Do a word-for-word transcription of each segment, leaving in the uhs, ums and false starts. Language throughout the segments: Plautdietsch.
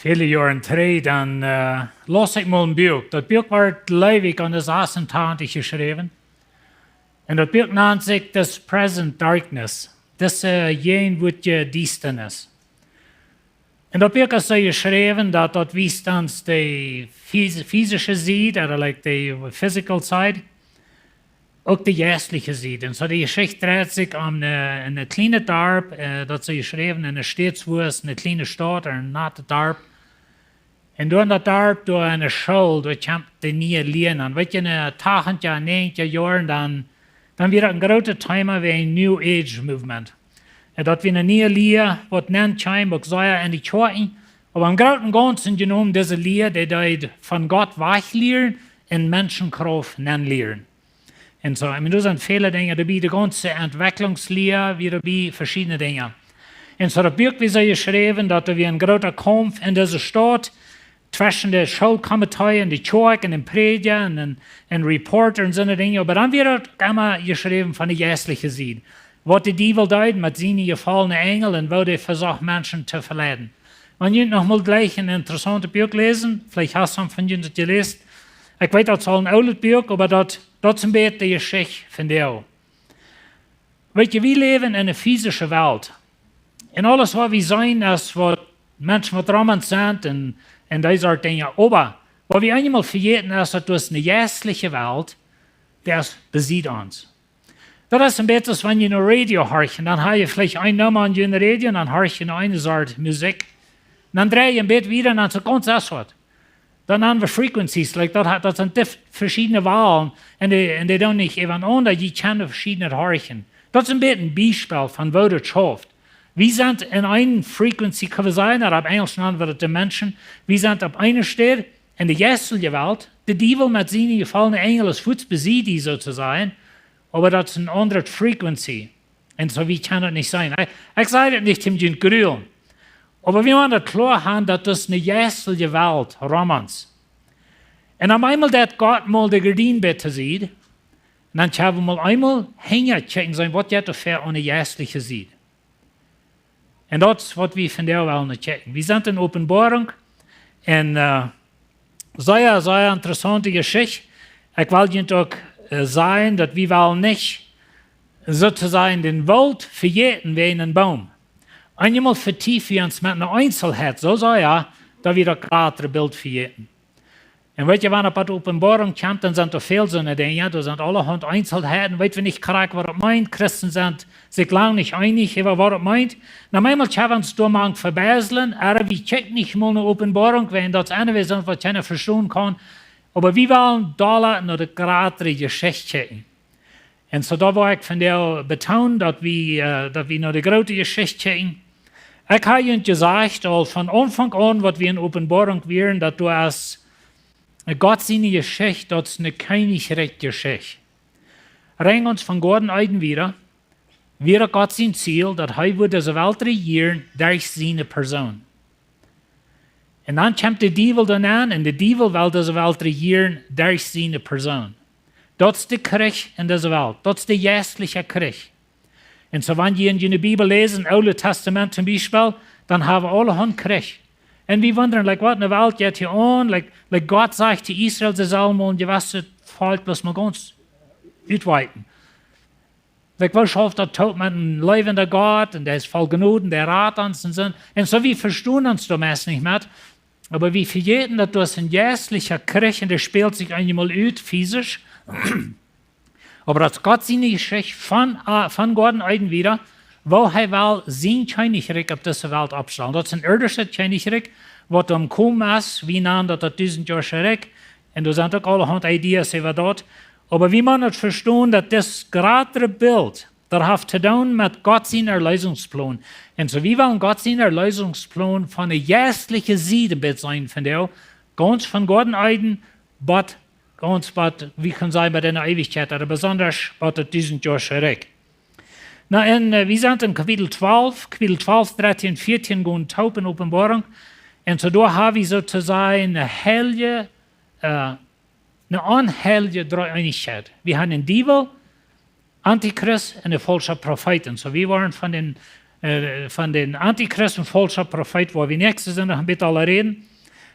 Väle Joaren trigj, dan äh, laus ekj mol een Buak. Daut Buak wort, jleew ekj, aune sasuntachentich jeschräwen. Un daut Buak nand sikj This Present Darkness, dise jäajenwoatje Diestanis. Un daut Buak es soo jeschräwen, daut daut wiest ons de phys- physische Sied, ooda like de physical side, uk de jeistliche Sied. Un soo de Jeschicht dreit sikj om een, een kjlienet Darp, äh, daut es jeschräwen en de States, wua es een kjliene Staut, een natet Darp. Un doa en daut Darp, doa en de School, doa kjemt de niee Lia aun. Weetst, en de tachentja, näajentja Joaren, dan, dan wia daut een grootet Thema wäajen New Age Movement. Un daut wia eene niee Lia, waut nenn kjeem, uk sea en de Kjoakjen. Oba em grooten gaunzen jenomen dise Lia, dee deed von Gott wajch lieren un Menschenkrauft nenn lieren. Un soo, ekj meen, doa sent väle Dinja doabie, de gaunze Entwekjlungslia, wia doabie, veschiedne Dinja. Un soo daut Buak wia soo jeschräwen, daut doa wia een groota Kaumf en dise Staut, tweschen de Schoolkomitee un de Kjoakj un dän Prädja un, un, un Reporter un soone Dinja. Oba dan wia daut emma jeschräwen von de jeistliche Sied. Waut de Diewel deed met siene jefaulne Enjel un woo dee vesocht Menschen to veleiden. Wan jie noch mol jlikj een interessauntet Buak läsen, veleicht hast du am von junt jeläst. Ekj weet, daut es aul een oolet Buak, oba daut, daut es een bät de Jeschicht von dee. Weetst, wie läwen en eene physische Welt. Un aules waut wie seenen es waut Menschen waut rom ons sent un, un dee Sort Dinja. Oba waut wie eenjemol vejäten es, daut doa es eene jeistliche Welt, dee es besied ons. Daut es een bät aus wan jie no Radio horchen, dan ha jie veleicht een Numma aun jun Radio un dan horch jie no eene Sort Musikj. Un dan drei jie een bät wieda un dan soo gaunz aundasch waut. Dan han wie frequencies, like daut, daut sent dif-, veschiedne Walen un dee, un dee doonen nich äwent aun, daut jie kjennen veschiedne horchen. Daut es een bät een Biespel von woo daut schauft. Wie sent en eene frequency, kjenn wie sajen, ooda opp Enjlisch nanen wie daut dimension. Wie sent opp eene Städ en de jeistelje Welt, de Diewel met siene jefaulne Enjel es fuaz besied die, soo to sajen, oba daut es een aundret frequency. Un soo, wie kjennen daut nich seenen. Ekj, ekj saj daut nich om junt to grulen. Oba wie motten daut kloa han, daut es eene jeistelje Welt rom ons. Un opp eemol deit Gott mol de Gardien bät to Sied. Un dan kjenn wie mol eemol hinja kjikjen seenen, waut jeit doa ver aun de jeistliche Sied. Un daut es waut wie vondoag wellen kjikjen. Wie sent en Openboarunk. Un äh, sea, sea interessaunte Jeschicht. Ekj well junt uk äh, sajen, daut wie wellen nich, soo to sajen, dän Woolt vejäten wäajen een Boom. Eenjemol vetieft wie ons met eene Eenzelheit, soo sea, daut wie daut jratre Bilt vejäten. Un weetst, wan opp de Openboarunk kjemt, dan sent doa väl soone Dinja, doa sent aulahaunt Eenzelheiten, weet wie nich krakjt waut daut meent. Christen sent sikj lang nich eenich äwa waut daut meent. Na, eemol kjenn wie ons doa mank vebieslen, ooda wie kjikjen nich mol no Openboarunk, wäajen daut es eene Wäaj sent waut kjeena vestonen kaun. Oba wie wellen doa no de jratre Jeschicht kjikjen. Un soo daut well ekj vondoag betoonen, daut wie, äh, daut wie no de groote Jeschicht kjikjen. Ekj ha junt jesajcht, aul von Aunfank aun, waut wie en Openboarunk wieren, daut doa es, äh, Gott siene Jeschicht, daut es eene Kjennichrikj Jeschicht. Rein ons von Goaden Eden wieda, wia Gott sien Ziel, daut hee wudd dise Welt rejieren derch siene Persoon. Un dan kjemt de Diewel doa nenn un de Diewel well dise Welt rejieren derch siene Persoon. Daut es de Kjrich en dise Welt. Daut es de jeistelje Kjrich. Un soo, wan jie en june Bibel läsen, Oole Tastament tom Biespel, dan ha wie aulahaunt Kjrich. Un wie wundren, like, waut en de Welt jeit hia aun? Like, like Gott sajcht to Israel, see sellen mol een jewesset Volkj bloos mol gaunz utweiten. Like, woo schauft daut toop met een läwenda Gott un dee es voll Jnod un dee rat ons un soo. Un soo, wie vestonen ons doa meist nich met. Oba wie vejäten, daut doa es een jeistelja Kjrich un dee spält sikj eenjemol ut, fisisch. Oba daut es Gott siene Jeschicht von, äh, von Goaden Eden wieda, woo hee well sien Kjennichrikj opp dise Welt oppstalen. Daut es een irdischet Kjennichrikj, waut doa komen es, wie nanen daut daut dusentjoasche Rikj. Un doa sent uk aulahaunt Ideas äwa daut. Oba wie motten daut vestonen, daut dit jratre Bilt, daut haft to doonen met Gott sien Erleesungsplon. Un soo, wie wellen Gott sien Erleesungsplon von de jeistelje Sied een bät seenen vondoag, gaunz von Goaden Eden, bat gaunz bat, wie kjenn sajen, bat en de Eewichkjeit, ooda besonda bat daut dusentjoasche Rikj. Na, un äh, wie sent en Kapitel twalf, Kapitel twalf, dartieen, vieetieen gonen toop en Openboarunk. Un soo doa ha wie soo to sajen eene heilje, äh, eene onheilje Dreeeenichkjeit. Wie han dän Diewel, Antichrist un de faulsche Profeeten. Soo, wie woaren von dän, äh, von dän Antichrist un faulscha Profeet, wua wie näakjstet Sindach noch een bät aula räden.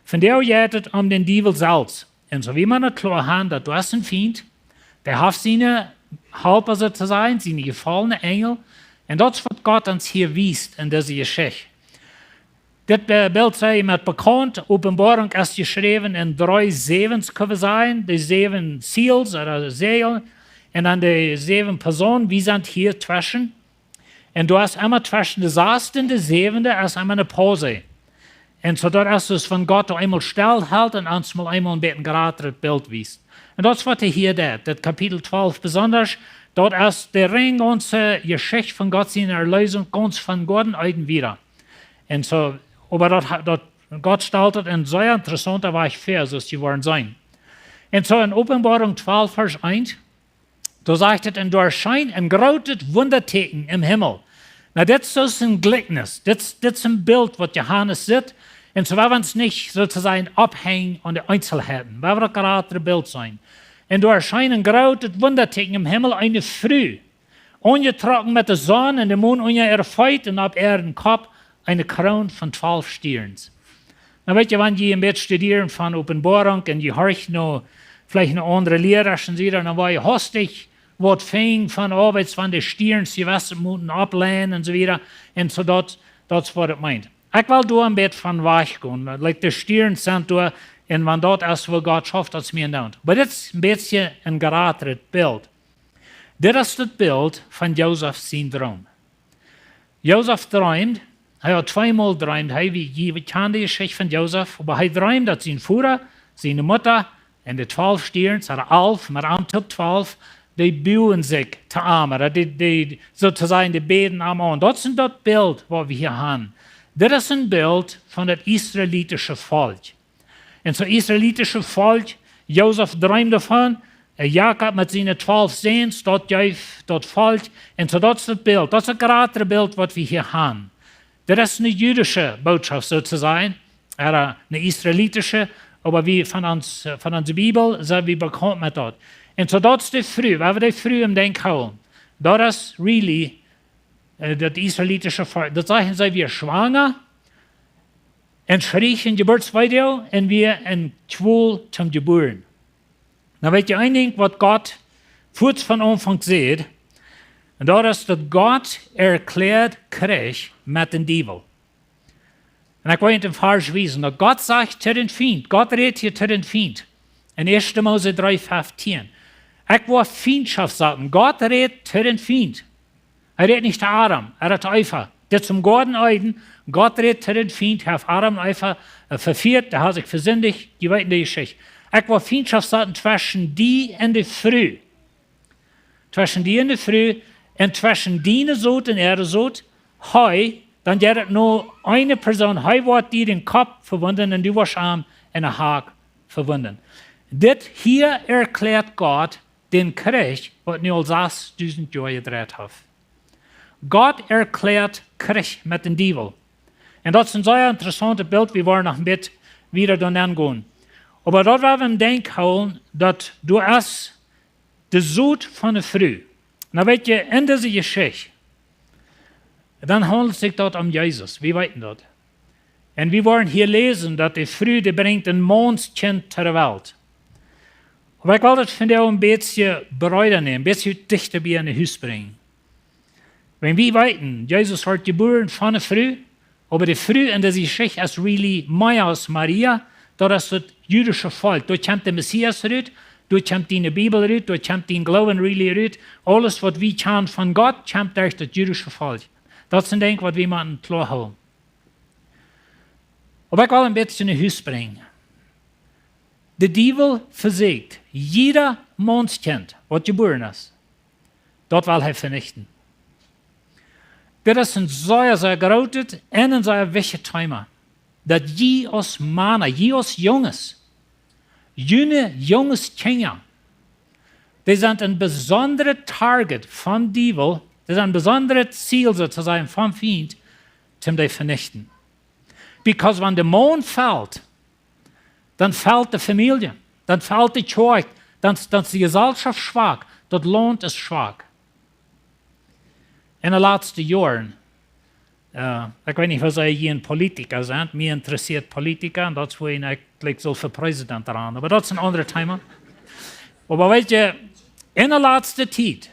Vondoag jeit et om dän Diewel selfst. Un soo aus wie mau kloa haben, daut doa es een Fient, dee haft siene Halpa, soo to sajen, siene jefaulne Enjel. Un daut es waut Gott ons hia wiest en dise Jeschicht. Dit Be-, Bilt es met bekaunt, Openboarunk es jeschräwen en dree Säwens, kjenn wie sajen, de säwen Seals ooda Säajel, un dan de säwen Persoonen, wie sent hia tweschen. Un doa es emma tweschen de sasde un de säwende es emma ne Pause. Un soo daut es daut, wan Gott doa eemol stell helt un ons mol eemol een bät een jratret Bilt wiest. Un daut es waut hee hia deit, daut Kapitel twalf besonda, daut es de reine gaunze Jeschicht von Gott siene Erleesunk, gaunz von Goaden Eden wieda. Un soo, oba daut ha-, daut, Gott stalt daut en sea interessaunta Wajch väa, soo aus jie woaren seenen. Un soo en Openboarunk twalf, Varsch eent, doa sajcht et: "Un doa erschien een grootet Wundatieekjen em Himmel." Nu, dit es soo een Jlikjnis, dit es, dit es een Bilt waut Johanes sitt. Un soo woa wie ons nich, soo to sajen, opphenjen aun de Eenselheiten, woa wie daut jratre Bilt seenen. "Un doa erschien een grootet Wundatieekjen em Himmel, eene Fru, aunjetrocken met de Sonn un de Mon unja äare Feet un opp äaren Kopp eene Kroon von twalf Stierns." Nu weet jie, wan jie een bät studieren von Openboarunk un jie horchen no, veleicht no aundre Liera un soo wieda, dan woa jie hastich waut finjen von, oh, weetst, wan de Stierns jewesse motten oppleien un soo wieda. Un soo daut, daut es waut et meent. Ekj well doa een bät von wajch gonen. Like, de Stierns sent doa, un wan daut es woo Gott schauft, daut es mie endoont. Oba dit es een bät een jratret Bilt. Dit es daut Bilt von Josef sien Droom. Josef dreemd, hee haud tweemol dreemd, hee, wie, jie kjanen de Jeschicht von Josef, oba hee dreemd, daut sien Voda, siene Mutta un de twalf Stierns, ooda alf, oba am toop twalf, dee buagen sikj to am, ooda dee, dee, soo to sajen, dee bäden am aun. Daut es daut Bilt waut wie hia haben. Dit es een Bilt von daut israelitische Volkj. Un soo israelitische Volkj, Josef dreemd doavon, äh, Jakob met siene twalf Säns, daut jeef daut Volkj. Un soo daut es daut Bilt, daut es daut jratre Bilt waut wie hia haben. Daut es eene jüdische Bootschoft, soo to sajen, ooda eene israelitische, oba wie von ons, von onse Bibel sent wie bekaunt met daut. Un soo daut es de Fru, woa wie de Fru em Denkj hoolen. Daut es really, äh, daut israelitische Volkj. Daut sajen see, wia schwanga, un schrie en Jeburtsweedoag un wia en Kjwol toom jebuaren. Nu weet jie een Dinkj waut Gott fuaz von Aunfank säd, un daut es daut Gott erkjläad Kjrich met dän Diewel. Un ekj well junt een Varsch wiesen, daut Gott sajcht to dän Fient, Gott rät hia to dän Fient. En ieeschte Mose dree feftieen. Ekj woa Fientschoft saten. Gott rät to dän Fient. Hee rät nich to Adam, hee rät to Eva. Dit es em Goaden Eden. Gott rät to dän Fient, haft Adam un Eva, äh, vefieet, dee haben sikj vesindicht, jie weeten de Jeschicht. Ekj woa Fientschoft saten tweschen die un de Fru. Tweschen die un de Fru, un tweschen diene Sot un äare Sot, hee, dan jeit et no eene Persoon, hee woat die dän Kopp vewunden un du woascht am en de Hak vewunden. Dit hia erkjläat Gott dän Kjrich, waut nu aul sasdusent Joa jedreit haft. Gott erkjläat Kjrich met dän Diewel. Un daut es een sea interessauntet Bilt, wie woaren noch een bät wieda doaraun engonen. Oba daut woa wie em Denkj hoolen, daut doa es de Sot von de Fru. Nu weet jie, en dise Jeschicht, dan haundelt sikj daut om Jesus, wie weeten daut. Un wie woaren hia läsen, daut de Fru, dee brinjt een Maunskjint to de Welt. Oba ekj well daut vondoag een bät breeda nämen, een bät dichta bie aun Hus brinjen. Wan wie weeten, Jesus woat jebuaren von ne Fru, oba de Fru en dise Jeschicht es really mea aus Maria, daut es daut jüdische Volkj. Doa kjemt de Messias rut, doa kjemt diene Bibel rut, doa kjemt dien Gloowen really rut. Aules waut wie kjanen von Gott, kjemt derch daut jüdische Volkj. Daut es een Dinkj waut wie motten kloa hoolen. Oba ekj well een bät no Hus brinjen. De Diewel vesieekjt jieda Maunskjint waut jebuaren es. Daut well hee venichten. Dit es een sea, sea grootet un een sea wichtjet Thema. Daut jie aus Mana, jie aus Junges, june Junges, Kjinja, dee sent een besondret Target vom Diewel, dee sent een besondret Ziel, soo to sajen, vom Fient, om dee venichten. Because wan de Maun felt, dan felt de Famielje, dan felt de Kjoakj, dan, dan es de Jesalschoft schwak, daut Launt es schwak. En de latste Joaren, Ekj weet nich, waut see hia en Politiker sent. Mie interessieet Politiker un daut es, wua ekj jlikj sull fa President rannen. Oba daut es een aundret Thema. Oba weet jie, en de latste Tiet,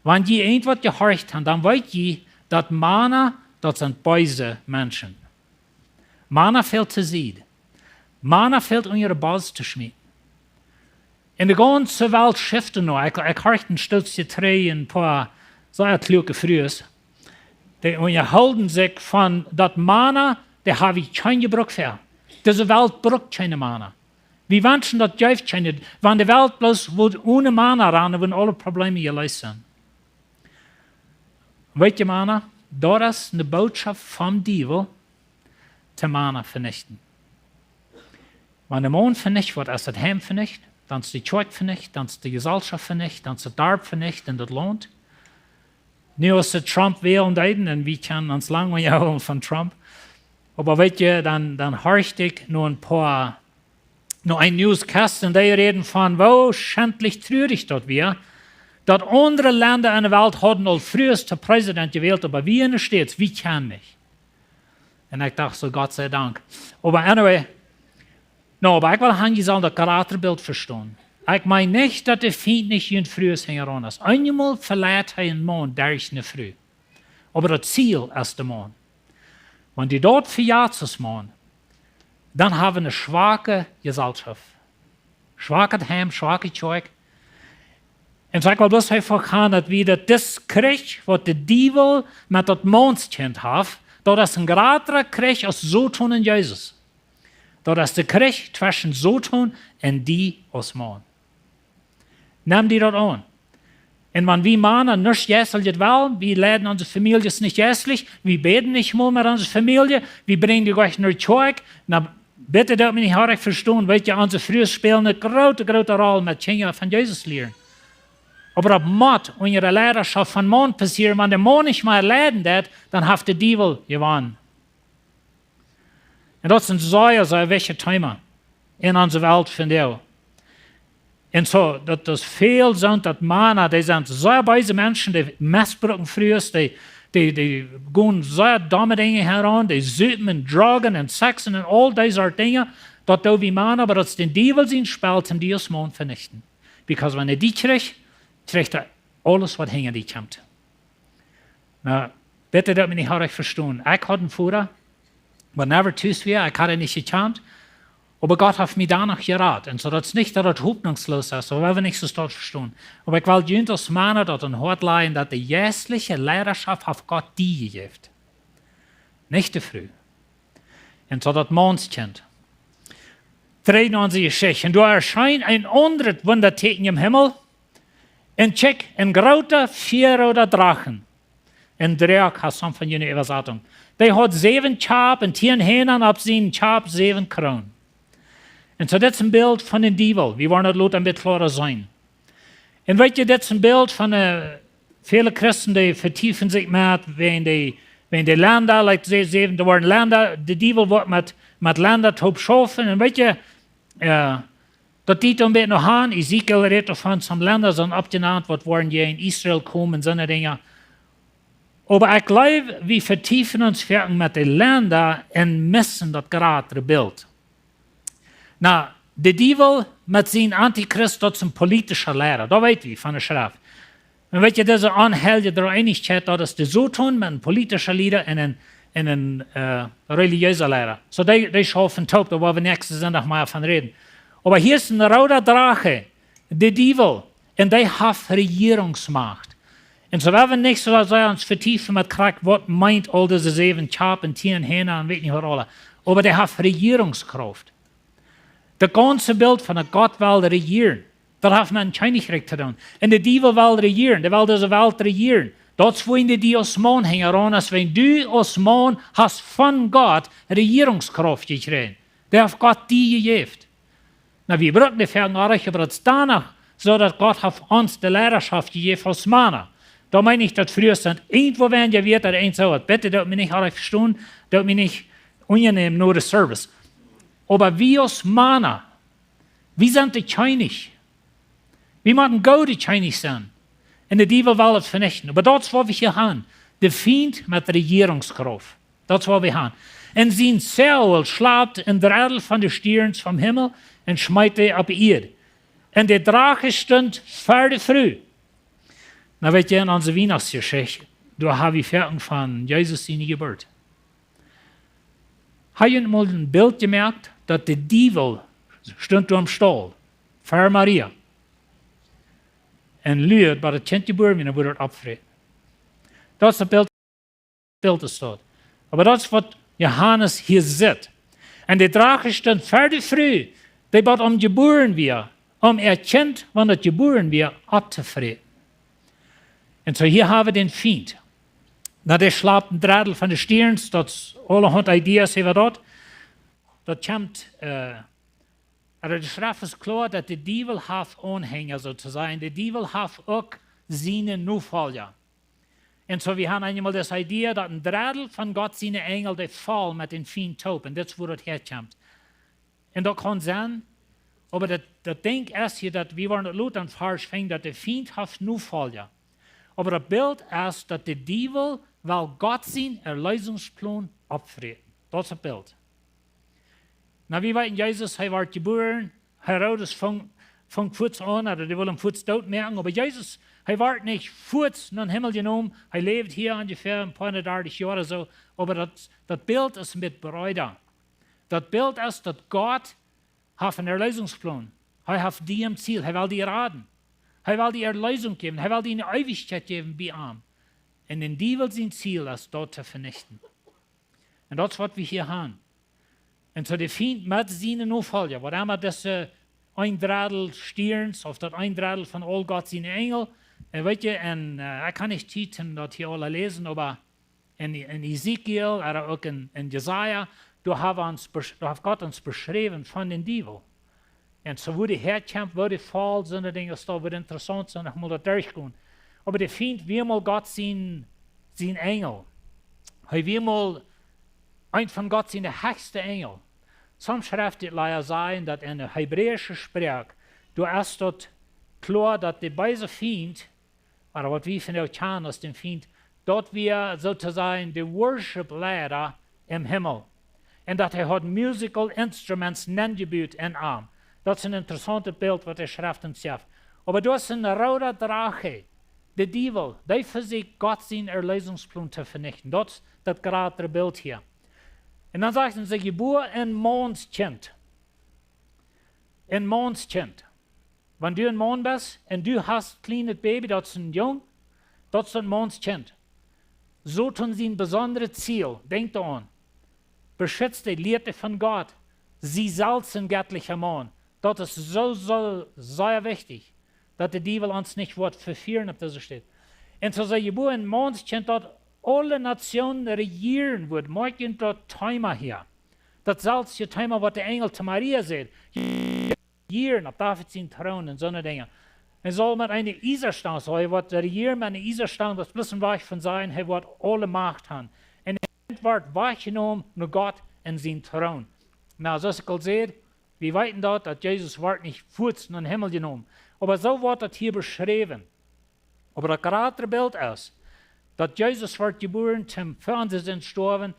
wan jie irjentwaut jehorcht han, dan weet jie, daut Mana, daut sent beese Menschen. Mana fält to Sied. Mana fält unja de Bos to schmieten. Un de gaunze Welt schift nu. Ekj, ekj horcht een Stootje trigj, een poa sea kluake Frues, dee unjahoolen sikj von daut Mana, dee ha wie kjeen Jebruck fa. Dise Welt brukt kjeene Mana. Wie wenschen, daut jeef kjeene. Wan de Welt bloos wudd one Mana rannen, wudden aule Probleeme jeleest sennen. Weet jie, Mana, daut es ne Bootschoft vom Diewel, to Mana venichten. Wan de Maun venicht woat, es daut Heim venicht, dan es de Kjoakj venicht, dan es de Jesalschoft venicht, dan es daut Darp venicht un daut Launt. Nu aus see Trump wälen deeden, un wie kjennen ons lang unjahoolen von Trump. Oba weet jie, dan, dan horcht ekj no een poa, no een Newscast, un dee räden von, woo schentlich trurich daut wia, daut aundre Lenda en de Welt hauden aul Frues to President jewält, oba wie en de States, wie kjennen nich. Un ekj docht soo, Gott sei Dank. Oba anyway, no, oba ekj well han, jie sellen daut jratre Bilt vestonen. Ekj meen nich, daut de Fient nich junt Frues hinjaraun es. Eenjemol veleit hee een Maun derch ne Fru. Oba daut Ziel es de Maun. Wan du daut vejatst aus Maun, dan ha wie ne schwake Jesalschoft. Schwaket Heim, schwake Kjoakj. Un saj ekj, well, bloos hee veganat, wie daut dis Kjrich, waut de Diewel met daut Maunskjint haft, daut es een jratra Kjrich aus Soton un Jesus. Daut es de Kjrich tweschen Soton un die aus Maun. Nem die daut aun. Un wan wie Mana nuscht jeistlichet wellen, wie leiden onse Famieljes nich jeistlich, wie bäden nich mol met onse Famielje, wie brinjen dee goanich no de Kjoakj, na, bitte doot mie nich orrajcht vestonen, weet jie, onse Frues spälen ne groote, groote Roll met Kjinja von Jesus lieren. Oba daut mott unja de Leidaschoft von Maun passieren, wan de Maun nich mea leiden deit, dan haft de Diewel jewonnen. Un daut es een sea, sea wichtjet Thema en onse Welt vondoag. Un soo, daut es väl soont, daut Mana, dee sent sea beese Menschen, dee mesbruken Frues, dee, dee, dee gonen sea domme Dinja häaraun, dee supen un druggen un sexen un aul dee Sort Dinja, daut doo wie Mana, oba daut es dän Diewel sien Spell, toom die aus Maun venichten. Because wan hee die kjricht, kjricht hee aules, waut hinja die kjemt. Na, bitte doot mie nich orrajcht vestonen. Ekj haud een Voda, waut never tus wia, ekj haud am nich jekjant, oba Gott haft mie doano jerat. Un soo, daut es nich, daut daut hopninjsloos es, oba wie nich soo daut vestonen. Oba ekj well junt aus Mana daut aum Hoat lajen, daut de jeistliche Leidaschoft haft Gott die jejäft. Nich de Fru. Un soo daut Maunskjint. Trigj no onse Jeschicht. Un doa erschien een aundret Wundatieekjen em Himmel. Un kjikj, een groota, fierrooda Drache. Een Droak, haft some von june Äwasatunk. Dee haud säwen Kjap un tieen Hieena un opp sienen Kjap säwen Kroonen. Un soo, dit es een Bilt von dän Diewel. Wie woaren daut lota een bät kloara seenen. Un weet jie, dit es een Bilt von, äh, väle Christen, dee vetiefen sikj met, wäajen dee, wäajen dee Lenda, like, see, see, doa woaren Lenda, de Diewel woat met, met Lenda toop schaufen. Un weet jie, äh, daut deit een bät noch aun, Hesekiel rät doavon, some Lenda sent oppjenant, waut woaren hia en Israel komen, soone Dinja. Oba ekj jleew, wie vetiefen ons foaken met de Lenda un missen daut jratre Bilt. Na, de Diewel met sien Antichrist, daut es een politischa Liera. Daut weet wie von de Schreft. Un weet jie, dise onheilje Dreeeenichkjeit, daut es de Soton met een politischa Liera un een, un een, äh, relijeesa Liera. Soo, dee, dee schaufen toop, doa woa wie näakjsten Sindach mea von räden. Oba hia es een rooda Drache, de Diewel, un dee haft Rejierungsmacht. Un soo woa wie nich soo sea ons vetiefen met krakjt, waut meent aul dise säwen Kjap un tieen Hieena un weet nich waut aula. Oba dee haft Rejierungskrauft. Daut gaunze Bilt von daut Gott well rejieren, daut haft met een Kjennichrikj to doonen. Un de Diewel well rejieren, dee well dise Welt rejieren. Daut es wuarom dee die aus Maun hinjaraun es, wan du aus Maun hast von Gott Rejierungskrauft jekjräajen. Dee haft Gott die jejäft. Na, wie brucken dee foaken nich, oba daut es doano, soo daut Gott haft ons de Leidaschoft jejäft aus Mana. Doa meen ekj nich, daut Frues sent irjentwua, wan jie wieren, daut eent soo waut. Bitte, doot mie nich orrajcht vestonen, doot mie nich unjanämen no de Service. Oba wie aus Mana, wie sent de Kjennich. Wie motten goode Kjennich sennen. Un de Diewel well daut venichten. Oba daut es, waut wie hia haben. De Fient met Rejierungskrauft. Daut es waut wie haben. Un sien Säajel schlaupt een Dreddel von de Stierns vom Himmel un schmeet dee opp de Ieed. Un de Drake stunt ver de Fru. Na, weet jie, en onse Wienachtsjeschicht, doa hab wie Väaten von Jesus siene Jeburt. Hab jie mol een Bilt jemoakt, daut de Diewel stunt doa em Staul, ver Maria, un luad, bat daut Kjint jebuaren wort, un wudd daut oppfräten? Daut es daut Bilt, Bilt es daut. Oba daut es waut Johanes hia sajcht. Un de Drake stunt ver de Fru, dee bat om jebuaren wia, om äa Kjint, wan daut jebuaren wia, opptofräten. Un soo hia hab wie dän Fient. Na, dee schlaupt een Dreddel von de Stierns, daut es aulahaunt Ideas äwa daut. Daut kjemt, äh, aulsoo de Schreft es kloa, daut de Diewel haft Aunhenja, soo to sajen. De Diewel haft uk siene Nofolja. Un soo, wie haben eemol dise Idee, daut een Dreddel von Gott siene Enjel, dee foll met dän Fient toop. Un dit es wua daut häakjemt. Un daut kaun sennen, oba daut, daut Dinkj es hia, daut wie woaren daut lota em Varsch finjen, daut de Fient haft Nofolja. Oba daut Bilt es, daut de Diewel well Gott sien Erleesungsplon oppfräten. Daut es daut Bilt. Na, wie weeten, Jesus, hee wort jebuaren. Herodes funk, funk fuaz aun, ooda dee wull am fuaz doot moaken. Oba Jesus, hee wort nich fuaz nom Himmel jenomen. Hee läwd hia onjefäa een poa dartich Joa ooda soo. Oba daut, daut Bilt es met breeda. Daut Bilt es, daut Gott haft een Erleesungsplon. Hee haft die em Ziel. Hee well die raden. Hee well die Erleesunk jäwen. Hee well die eene Eewichkjeit jäwen bie am. Un dän Diewel sien Ziel es, daut to venichten. Un daut es waut wie hia haben. Un soo de Fient met siene Nofolja, waut emma dise een Dreddel Stierns, ooda daut een Dreddel von aul Gott siene Enjel. Un weet jie, un, äh, ekj kaun nich Tiet toom daut hia aula läsen, oba en, en Esekiel, ooda uk en, en Jesaja, doa haft ons besch-, doa haft Gott ons beschräwen von dän Diewel. Un soo woo dee häakjemt, woo dee foll, soone Dinja, daut woat interessaunt sennen, noch mol daut derchgonen. Oba de Fient wia mol Gott sien, sien Enjel. Hee wia mol eent von Gott siene hechste Enjel. Sommje Schreftleeja sajen, daut en de hebräische Sproak, doa es daut kloa, daut de beese Fient, ooda waut wie vondoag kjanen aus dän Fient, daut wia soo to sajen de Worship-Leida em Himmel. Un daut hee haud musical instruments nenjebut en am. Daut es een interessauntet Bilt, waut de Schreft ons jeft. Oba doa es een rooda Drake, de Diewel, dee vesieekjt Gott sien Erleesungsplon to venichten. Daut es daut jratre Bilt hia. Un dan sajcht hee, see jebuaren een Maunskjint. Een Maunskjint. Wan du een Maun best un du hast kjlienet Baby, daut es een Jung, daut es een Maunskjint. Soton sien besondret Ziel, denkj doaraun. Beschitzt de Leew von Gott. Sie selfst een jettlicha Maun. Daut es soo, soo sea wichtich, daut de Diewel ons nich woat vefieren opp dise Städ. Un soo see jebuaren een Maunskjint, daut aule Nationen rejieren wudd, moakjt daut Thema hia. Daut selwje Thema, waut de Enjel to Maria säd. Rejieren opp David sien Troon un soone Dinja. Hee saul met eene Iesastang, saul hee woat rejieren met eene Iesastang, daut es bloos een Wajch von sajen, hee woat aule Macht haben. Un hee woat wajchjenomen no Gott en sien Troon. Na, soo aus ekj aul säd, wie weeten daut, daut Jesus woat nich fuaz nom Himmel jenomen. Oba soo woat daut hia beschräwen. Oba daut jratre Bilt es, daut Jesus woat jebuaren, toom fa onse Sind stoawen.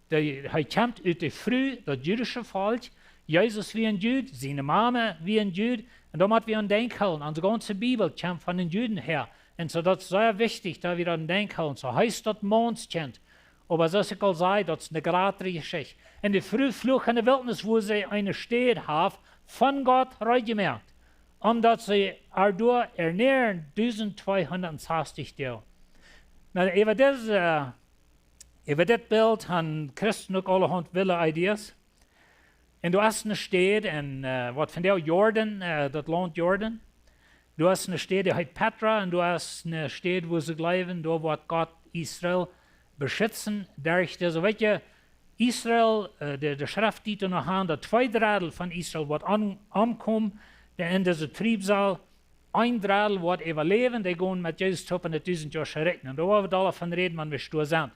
Dee, hee kjemt ut de Fru, daut jüdische Volkj. Jesus wia een Jud, siene Mame wia eene Jud. Un doa mott wie aun denkjen, onse gaunze Bibel kjemt von dän Juden häa. Un soo daut es sea wichtich, daut wie daut aun denkjen. Soo hee es daut Maunskjint. Oba soo aus ekj aul säd, daut es eene jratre Jeschicht. Un de Fru fluach en de Wiltnis, wua see eene Städ haft, von Gott reed jemoakt, om daut see äa doa ernäaren, dusent tweehundat sastich Doag. Na, äwa dit, äh, äwa dit Bilt haben Christen uk aulahaunt wille Ideas. Un doa es eene Städ en, äh, waut vondoag Jordan, äh, daut Launt Jordan. Doa es eene Städ, dee heet Petra, un doa es eene Städ, wua see jleewen, doa woat Gott Israel beschitzen derch dise, weet jie, Israel, äh, de, de Schreft deit doa noch aun, daut twee Dreddel von Israel woat aun-, aunkomen, dee en dise Triebsal, een Dreddel woat äwaläwen, dee gonen met Jesus toop en daut dusent Joa Rikj. Un doa woa wie aul von räden, wan wie doa sent.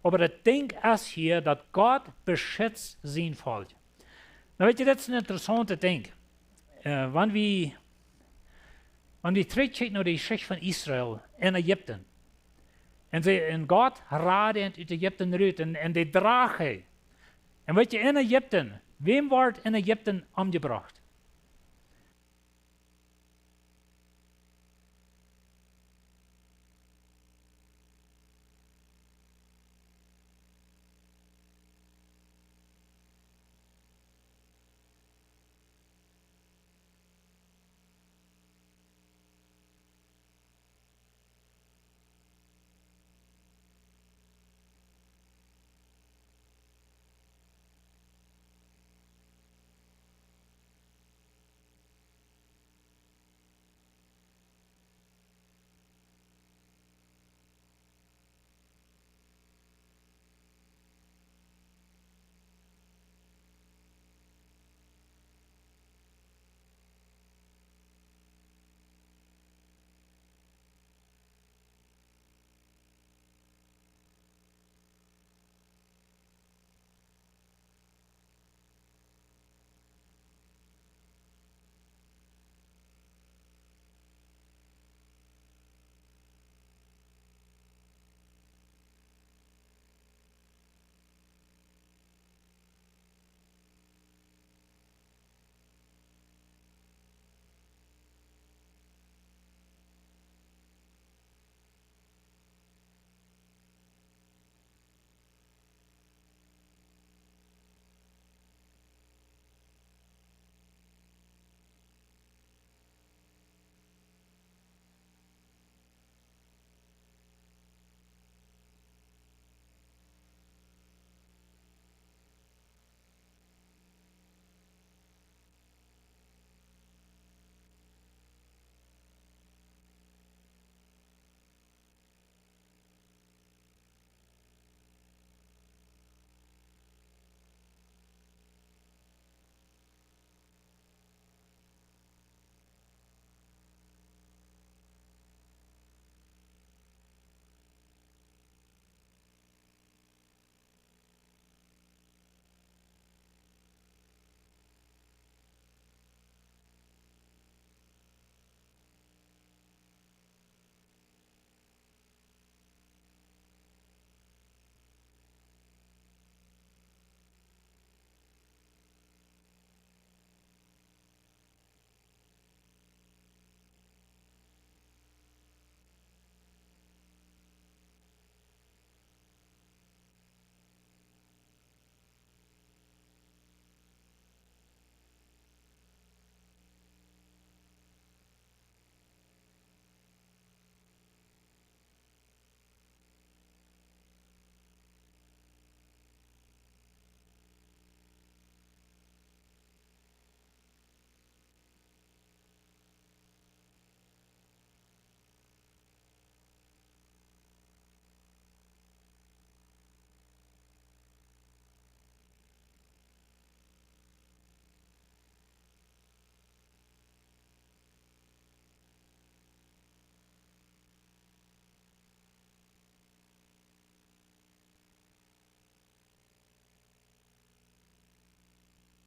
Oba daut Dinkj es hia, daut Gott beschizt sien Volkj. Nu weet jie, daut es een interessauntet Dinkj. Äh, wan wie, wan wie trigjkjikjen no de Jeschicht von Israel en Ägipten. Un see, un Gott rad an ut Ägipten rut un, un dee drach hee. Un weet jie, en Ägipten, wäm wort en Ägipten omjebrocht?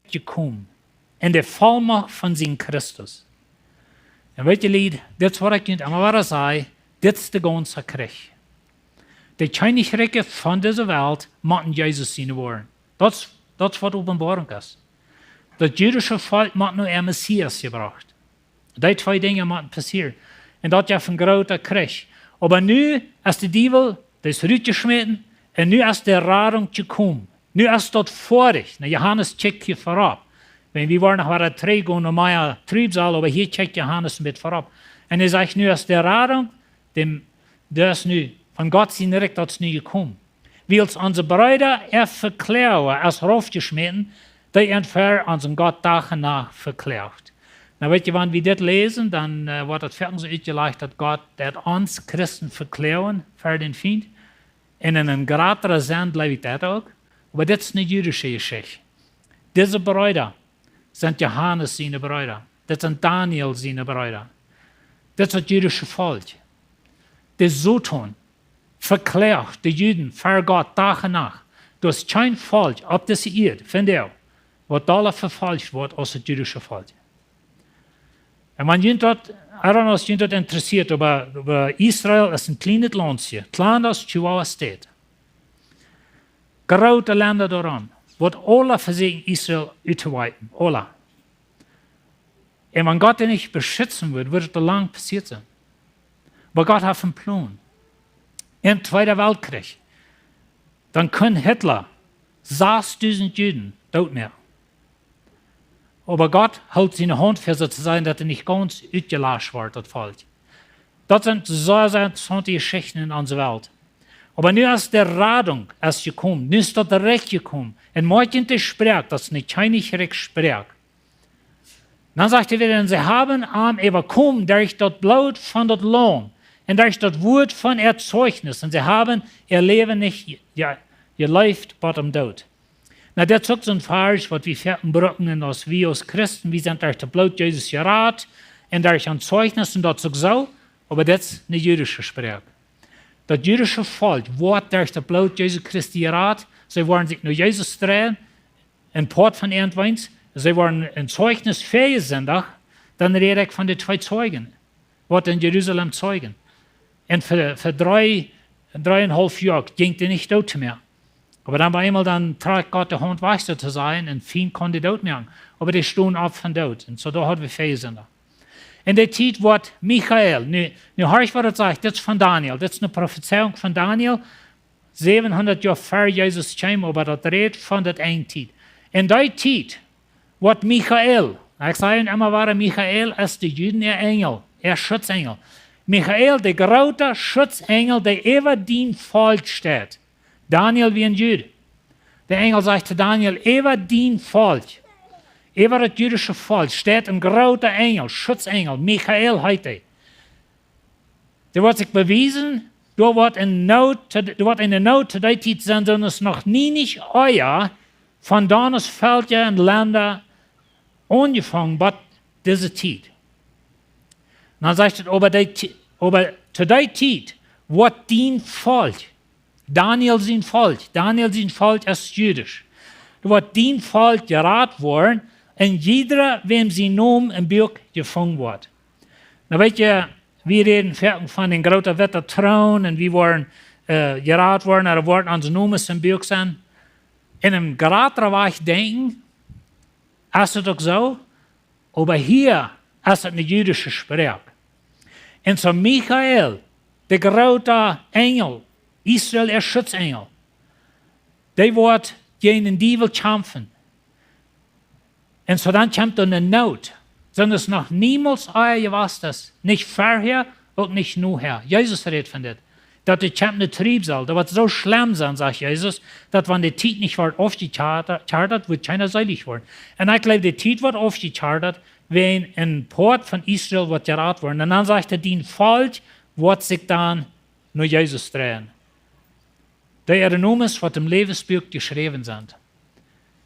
Jekomen. En de Vollmacht von sien Christus. Un weet jie, Lied, dit es waut ekj junt emma wada saj, dit es de gaunze Kjrich. De Kjennichrikje von dise Welt motten Jesus siene woaren. Daut es, daut es waut Openboarunk es. Daut jüdische Volkj mott no äa Messias jebrocht. Dee twee Dinja motten passieren. Un daut jeft een groota Kjrich. Oba nu es de Diewel, dee es rutjeschmäten, un nu es de Radunk jekomen. Nu es daut foadich. Na, Johanes kjikjt hia verop. Wan wie woaren noch wada trigj gonen no mea Triebsal, oba hia kjikjt Johanes een bät verop. Un hee sajcht, nu es de Radunk, dee, dee es nu, von Gott sien Rikj, daut es nu jekomen. Wiels onse Breeda äa Vekloaga es raufjeschmäten, dee an ver onsen Gott Dach un Nacht vekloagt. Na, weet jie, wan wie dit läsen, dan, äh, woat daut foaken soo utjelajcht, daut Gott deit ons Christen vekloagen ver dän Fient. Un en een jratren Senn jleew ekj daut uk. Oba dit es eene jüdische Jeschicht. Dise Breeda sent Johanes siene Breeda. Dit sent Daniel siene Breeda. Dit es daut jüdische Volkj. De Soton vekloagt de Juden ver Gott Dach un Nacht. Doa es kjeen Volkj opp dise Ieed, vondoag, waut dolla vefolcht woat aus daut jüdische Volkj. Un wan junt daut, I don't know aus junt daut interessieet, oba, oba Israel es een kjlienet Launtje, kjlien aus Chihuahua State. Groote Lenda doaromm, waut aula vesieekjen Israel uttowipen, aula. Un wan Gott dee nich beschitzen wudd, wudd et aul lang passieet sennen. Oba Gott haft een Plon. Em Tweeden Weltkjrich, dan kunn Hitler sastdusent Juden dootmoaken. Oba Gott hilt siene Haunt väa, soo to sajen, daut et nich gaunz utjelascht wort, daut Volkj. Daut sent sea, sea interessaunte Jeschichten en onse Welt. Oba nu es de Radunk es jekomen, nu es daut Rikj jekomen. Un moakjt junt de Sproak, daut es ne Kjennichrikj Sproak. Dan sajcht hee wada, un see haben am äwakomen derch daut Bloot von daut Laum un derch daut Wuat von äa Zeichnis, un see haben äa Läwen nich je-, je-, jeleeft bat em Doot. Na, daut es uk soon Varsch, waut wie foaken brucken, un aus wie aus Christen, wie sent derch daut Bloot Jesus jerat, un derch ons Zeichnis, un daut es uk soo, oba daut es ne jüdische Sproak. Daut jüdische Volkj woat derch daut Bloot Jesus Christi jerat, see woaren sikj no Jesus dreien, een Poat von äant weens, see woaren een Zeichnis väajesindajcht, dan räd ekj von de twee Zeijen, waut en Jerusalem zeijen. Un fa, fa dree, dreeunhaulf Joa jinkj dee nich doot mea. Oba dan bie eemol dan trakjt Gott de Haunt wajch, soo to sajen, un Fient kunn dee dootmoaken. Oba dee stunden opp von doot. Un soo, doa haud wie väajesindajcht. En dee Tiet woat Michael, nu, nu horcht waut daut sajcht, dit es von Daniel, dit es ne Profezeiunk von Daniel, säwenhundat Joa ver Jesus kjeem, oba daut rät von daut Enjtiet. En dee Tiet woat Michael, ekj saj junt emma wada, Michael es de Juden äa Enjel, äa Schutzenjel. Michael, de groota Schutzenjel, dee äwa dien Volkj steit. Daniel wia een Jud. De Enjel sajcht to Daniel, äwa dien Volkj, äwa daut jüdische Volkj steit een groota Enjel, Schutzenjel, Michael heet hee. Dee woat sikj bewiesen, doa woat eene Noot to, doa woat eene Noot to dee Tiet sennen, soo aus noch nie nich ea von Donnesfeldja un Lenda aunjefongen bat dise Tiet. Dan sajcht et, oba dee Ti-, oba to dee Tiet woat dien Volkj, Daniel sien Volkj, Daniel sien Volkj es jüdisch, doa woat dien Volkj jerat woaren, un jieda, wäm sien Nomen em Buak jefungen woat. Na, weet jie, wie räden foaken von een groota witta Troon un wie woaren, äh, jerat woaren, doa woaren onse Nomes em Buak sennen. En een jratren Wajch denkjen, es et uk soo, oba hia es et ne jüdische Sproak. Un soo Michael, de groota Enjel, Israel äa Schutzenjel, dee woat jäajen dän Diewel kjamfen. Un soo dan kjemt doa ne Noot, soo aus noch niemols ea jewast es, nich verhäa, uk nich nohäa. Jesus rät von dit, daut doa kjemt ne Triebsal, daut woat soo schlemm sennen, sajcht Jesus, daut wan de Tiet nich woat aufjekjat, woat kjeena seelich woaren. Un ekj jleew, de Tiet woat aufjekjat, wan een Poat von Israel woat jerat woaren. Un dan sajcht et, dien Volkj woat sikj dan no Jesus dreien. Dee äare Nomes woat em Läwensbuak jeschräwen sennen.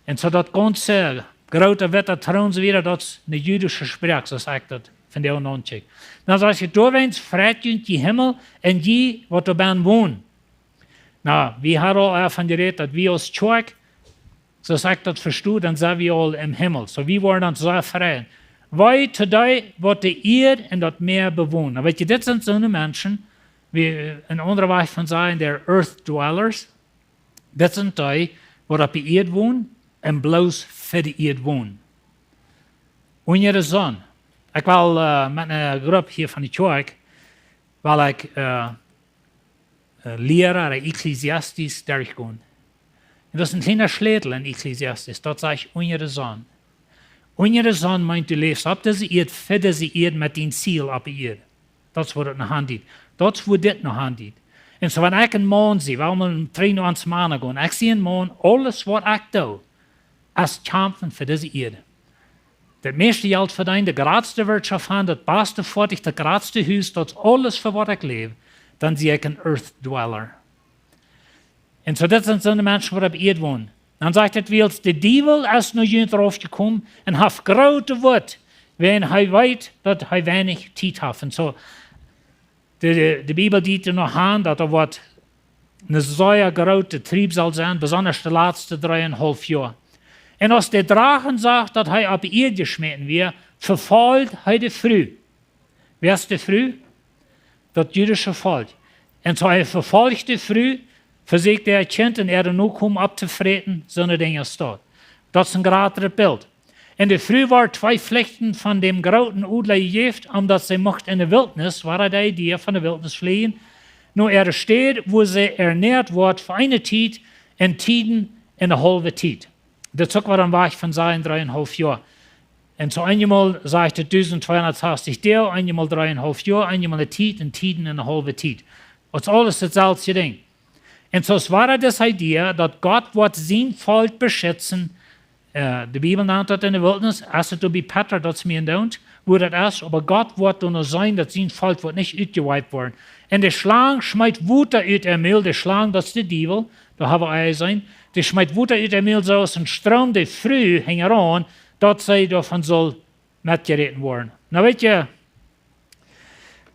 Un soo daut gaunze groota witta Troon, soo wieda, daut es ne jüdische Sproak, soo aus ekj daut von de aundre kjikj. Dan sajcht et, doawäajen freit junt, jie Himmel, un jie, waut doa bennen wonen. Na, wie haben aul, äh, von jerät, daut wie aus Kjoakj, soo aus ekj daut vesto, dan sent wie aul em Himmel. Soo, wie woaren ons sea freien. Wee to dee, waut de Ieed un daut Mäa bewonen. Na, weet jie, dit sent soone Menschen, wie, äh, een aundra Wajch von sajen, dee earth dwellers. Dit sent dee, waut opp de Ieed wonen un bloos fa de Ieed wonen. Unja de Sonn. Ekj well, äh, met ne Grupp hia von de Kjoakj, well ekj, äh, äh, Liera, de Ekklesiastes derchgonen. Un daut es een kjliena Schlätel en Ekklesiastes, daut sajcht unja de Sonn. Unja de Sonn meent, du läfst opp dise Ieed, fa dise Ieed, met dien Ziel opp de Ieed. Daut es wua daut no han deit. Daut es wua dit no han deit. Un soo wan ekj een Maun sie, well wie mol trigj no ons Mana gonen. Ekj sie een Maun, aules waut ekj doo, es kjamfen fa dise Ieed. Daut mieeschte Jelt vedeenen, de jratste Wirtschoft han, daut baste Foatich, daut jratste Hus, daut es aules fa waut ekj läw, dan sie ekj een earth dweller. Un soo, dit sent soone Menschen, waut opp Ieed wonen. Dan sajcht et, wiels de Diewel es no junt rauf jekomen un haft groote Wut, wiels hee weet, daut hee weinich Tiet haft. Un soo, de, de, de Bibel deit doa noch aun, daut doa woat ne sea groote Triebsal sennen, besonda de latste dreeunhaulf Joa. Un aus de Drache sach, daut hee opp de Ieed jeschmäten wia, vefolcht hee de Fru. Wäa es de Fru? Daut jüdische Volkj. Un soo hee vefolcht de Fru, vesieekjt äa Kjint un äare Nokomen opptofräten, soone Dinja aus daut. Daut es een jratret Bilt. Un de Fru wort twee Flichten von däm grooten Odla jejäft, om daut see mucht enne Wiltnis, wia de Idee von de Wiltnis flieejen, no äare Städ, wua see ernäat wort fa eene Tiet, un Tieden un eene haulwe Tiet. Daut es uk waut een Wajch von sajen, dree un haulf Joa. Un soo eenjemol sajcht et dusent tweehundatsastich Doag, eenjemol dree un haulf Joa, eenjemol eene Tiet, un Tieden un eene haulwe Tiet. Daut es aules dautselwje Dinkj. Un soo es wia dise Idee, daut Gott woat sien Volkj beschitzen. Äh, de Bibel nant daut enne Wiltnis, aus et doa bie Petra, daut es mie en Doont, wua daut es, oba Gott woat doa noch seenen, daut sien Volkj woat nich utjewiept woaren. Un de Schlang schmeet Wota ut äa Mul, de Schlang, daut es de Diewel, daut hab wie aul jeseenen. Dee schmeet Wota ut äa Mul, soo aus een Stroom, de Fru hinjaraun, daut see doavon saul metjeräten woaren. Nu weet jie,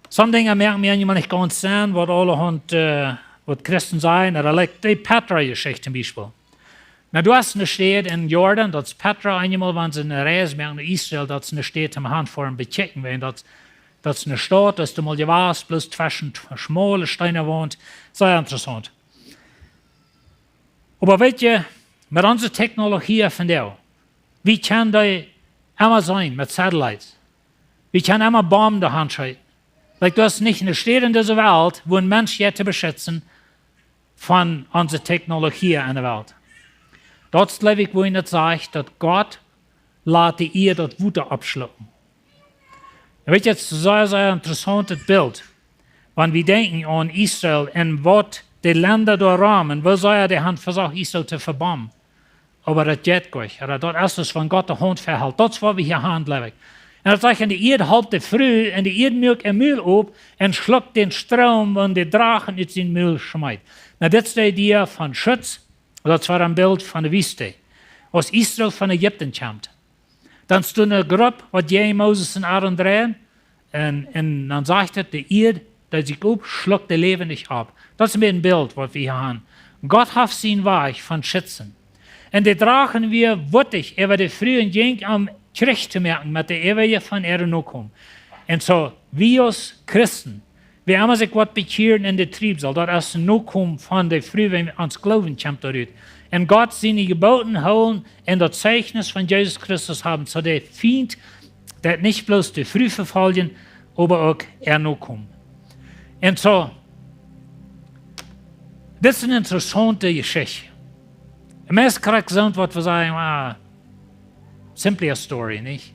soone Dinja moaken mie eenjemol nich gaunz Senn, waut aulahaunt, äh, waut Christen sajen, ooda like de Petra-Jeschicht toom Biespel. Nu, du hast eene Städ en Jordan, daut es Petra, eenjemol, wan see eene Reis moaken no Israel, daut es eene Städ toom han fa een Bekjikjen, wiels daut, daut es eene Staut, daut es doa mol jewast, bloos tweschen t-, schmole Steenwaunt, sea interessaunt. Oba weet jie, met onse Technologie vondoag, wie kjennen dee emma seenen met satellites. Wie kjennen emma Bomben doa han schekjen. Like, du hast nich eene Städ en dise Welt, wua een Mensch jeit to beschitzen von onse Technologie en de Welt. Daut es, jleew ekj, wua et sajcht, daut Gott lat de Ieed daut Wota oppschlucken. Un weet jie, et es een sea, sea interessauntet Bilt, wan wie denkjen aun Israel un waut de Lenda doa rom, un woo sea dee han vesocht, Israel to vebomben. Oba daut jeit nich, ooda daut es daut, wan Gott de Haunt vehelt. Daut es waut wie hia han, jleew ekj. Un daut sajcht, un de Ieed holp de Fru, un de Ieed muak äa Mul op, un schluck dän Stroom, waut de Drache ut sien Mul schmeet. Nu, dit es de Idee von Schutz, daut es wada een Bilt von de Wiest. Aus Israel von Ägipten kjemt, dan es doa eene Grupp, waut jäajen Moses un Aaron dreien, un, un dan sajcht et, de Ieed, dee sikj op, schluck dee läwendich opp. Daut es een Bilt, waut wie hia han. Gott haft sien Wajch von schitzen. Un de Drache wia wuttich äwa de Fru un jinkj om Kjrich to moaken met de äwaje von äare Nokomen. Un soo, wie aus Christen, wäa emma sikj woat bekjieren en de Triebsal, daut es een Nokomen von de Fru, wan ons Gloowen kjemt doarut. Un Gott siene Jeboten hoolen un daut Zeichnis von Jesus Christus haben, soo de Fient deit nich bloos de Fru vefoljen, oba uk äa Nokomen. Un soo, dit es eene interessaunte Jeschicht. Meist krakjt soo waut wie sajen, ah, simply a story, nich?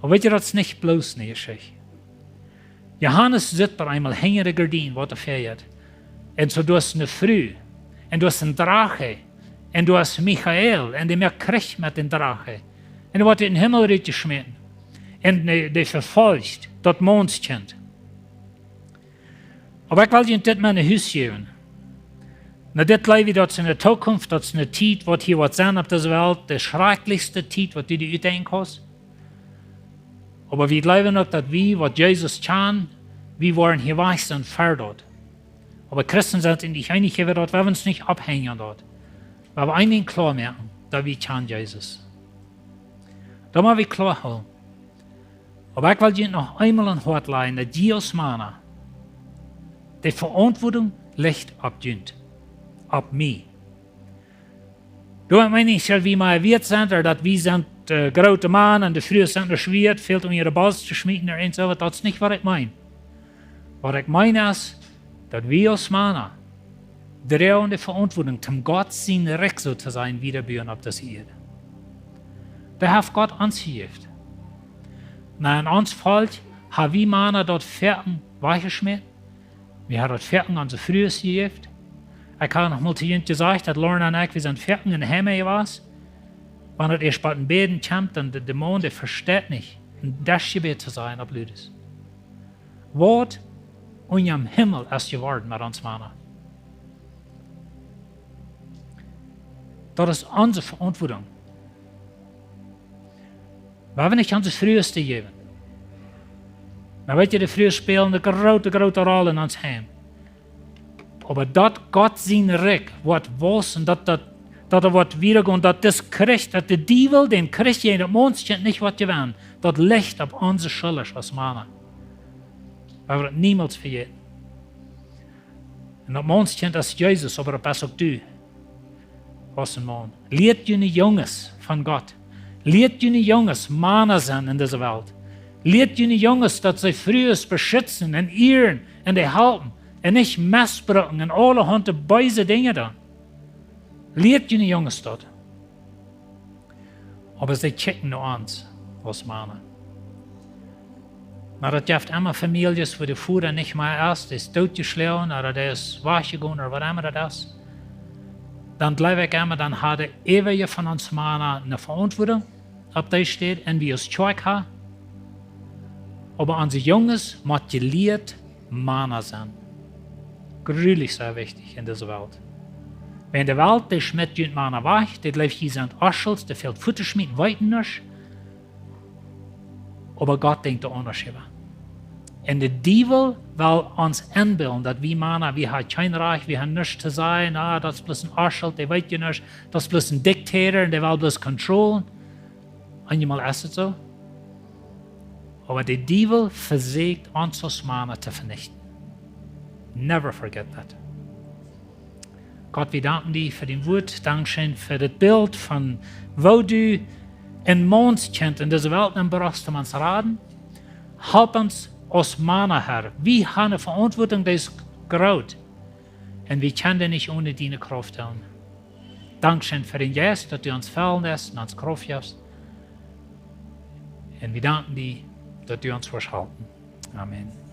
Oba weet jie, daut es nich bloos eene Jeschicht. Johanes sitt bie eemol hinja de Gardien, waut doa vejeit. Un soo, du hast eene Fru, un du hast een Drache, un du hast Michael, un dee moakt Kjrich met dän Drache. Un dee woat ut dän Himmel rutjeschmäten. Un dee, dee vefolcht daut Maunskjint. Oba ekj well junt dit mau no Hus jäwen. Nu, dit jleew ekj, daut es en de Tookunft, daut es eene Tiet, waut hia woat sennen opp dise Welt, de schrakjlichste Tiet, waut du die utdenkjen kaust. Oba wie jleewen uk, daut wie, waut Jesus kjanen, wie woaren hia wajch sennen ver daut. Oba Christen sent nich eenich äwa daut, wie woaren ons nich opphenjen aun daut. Oba wie eent kloa moaken, daut wie kjanen Jesus. Daut mott wie kloa hoolen. Oba ekj well junt noch eemol aun daut Hoat lajen, daut jie aus Mana, de Veauntwuatunk licht opp junt, opp mie. Doa meen ekj nich, daut wie mea wieet sent, ooda daut wie sent, äh, groote Mana un de Frues sent nich wieet, väl om äare Bost to schmieten ooda irjent soo waut. Daut es nich waut ekj meen. Waut ekj meen es, daut wie aus Mana droagen de Veauntwuatunk, om Gott sien Rikj, soo to sajen, wieda buen opp dise Ieed. Daut haft Gott ons jejäft. Nu, en ons Volkj ha wie Mana daut foaken wajchjeschmäten. Wie ha daut foaken onse Frues jejäft. Ekj ha noch mol to junt jesajcht, daut Lorna un ekj, wie sent foaken en Heime jewast, wan et ieescht bie een Bäden kjemt, dan de, de Maun, dee vesteit nich, een Deschjebäd to sajen opp Ludes. Waut unjam Himmel es jeworden met ons Mana? Daut es onse Veauntwuatunk. Wie haben nich onse Frues to jäwen. Oba weet jie, de Frues spälen eene groote, groote Roll en ons Heim. Oba daut Gott sien Rikj woat wausen, daut, daut Daut doa woat wieda gonen, daut dis Kjrich, daut de Diewel dän Kjrich jäajen daut Maunskjint nich woat jewennen, daut licht opp onse Schullren aus Mana. Wie woaren daut niemols vejäten. Un daut Maunskjint es Jesus, oba daut best uk du. Aus een Maun. Lieet june Junges von Gott. Lieet june Junges Mana sennen en dise Welt. Lieet june Junges, daut see Frues beschitzen un ieren un dee halpen un nich mesbruken un aulahaunt beese Dinja doonen. Lieet june Junges daut. Oba see kjikjen no ons aus Mana. Na, daut jeft emma Famieljes, wua de Voda nich mea es, dee es dootjeschlonen, ooda dee es wajchjegonen, ooda waut emma daut es. Dan jleew ekj emma, dan haben äwaje von ons Mana ne Veauntwuatunk opp dee Städ, un wie aus Kjoakj haben. Oba onse Junges motten jelieet Mana sennen. Grulich sea wichtich en dise Welt. Wiels de Welt, dee schmitt junt Mana wajch, dee jleeft, jie sent Oschels, dee fält fuat to schmieten, weeten nuscht. Oba Gott denkjt doa aundasch äwa. Un de Diewel well ons enbillen, daut wie Mana, wie haben kjeen Rajcht, wie haben nuscht to sajen, ah, daut es bloos een Oschel, dee weet je nuscht, daut es bloos een Diktator un dee well bloos controllen. Eenjemol es et soo. Oba de Diewel vesieekjt ons aus Mana to venichten. Never forget that. Gott, wie danken die fa dien Wuat. Dankscheen fa dit Bilt von woo du een Maunskjint en dise Welt nenbrochst, om ons to raden. Halp ons aus Mana, Herr. Wie haben ne Veauntwuatunk, dee es groot. Un wie kjennen nich one diene Krauft doonen. Dankscheen fa dän Jeist, daut du ons fellen deist un ons Krauft jefst. Un wie danken die, daut du ons woascht halpen. Amen.